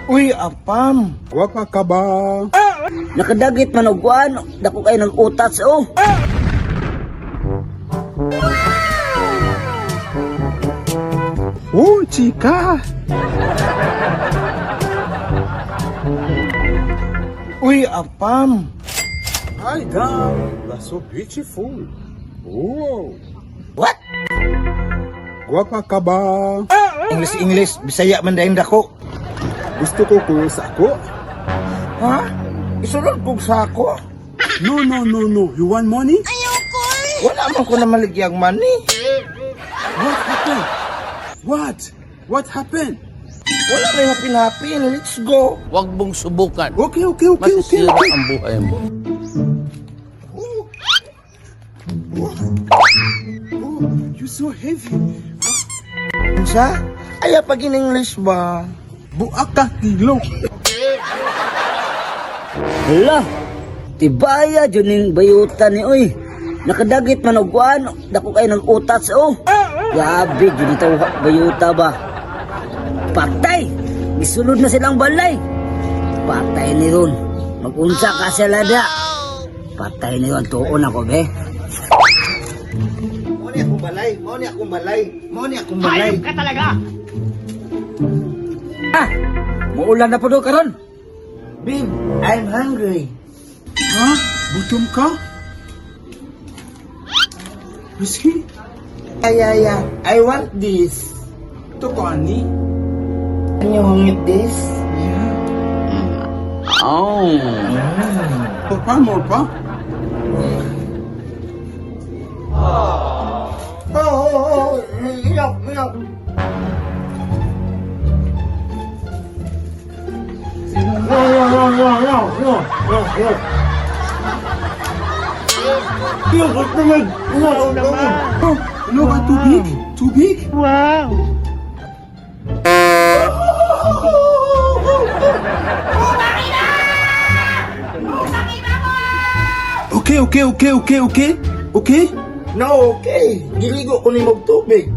Uy, apam. Gwapa ka ba? Nakadagit man og kuan, dako kay ng utas oh. Oh, chika. Uy, apam. Hi, damn. That's so beautiful. Oh. What? Gwapa ka ba? English, English. Bisaya man dahil dako. Gusto ko ko sa ako? Ha? Isulod kog sako. No, no, no, no. You want money? Wala man ko na maligyang money. What happened? What? What happened? Wala may hapin-hapin. Let's go. Huwag mong subukan. Okay. Masisira okay. ang buhay mo. Oh, you're so heavy. Unsa? Aya pag in English ba? Buak ka kilo. Hala, tibaya jud ning bayutan ni oy. Nakadagit man og kuan, dako kay ng utas oh. Grabe jud itaw bayuta ba. Patay. Gisulod na silang balay. Patay ni ron. Magunsa ka sila da. Patay ni ron tuon ako be. Mo ni akong balay. Mo ni akong balay. Mo ni akong balay. Ah, muulan na po do karon. Babe, I'm hungry. Ha? Gutom ka? Whiskey? Ay, ay, ay. I want this. Ito ko, ani? Can you hungit this? Yeah. Oh. More pa, more pa? Oh. Enough, enough. No, no, no, no, no, no, no, no. Yung tubig! No, naman! Oh, no, ba? Too big? Too big? Okay. Okay? No, okay. Giligo ko ni og tubig.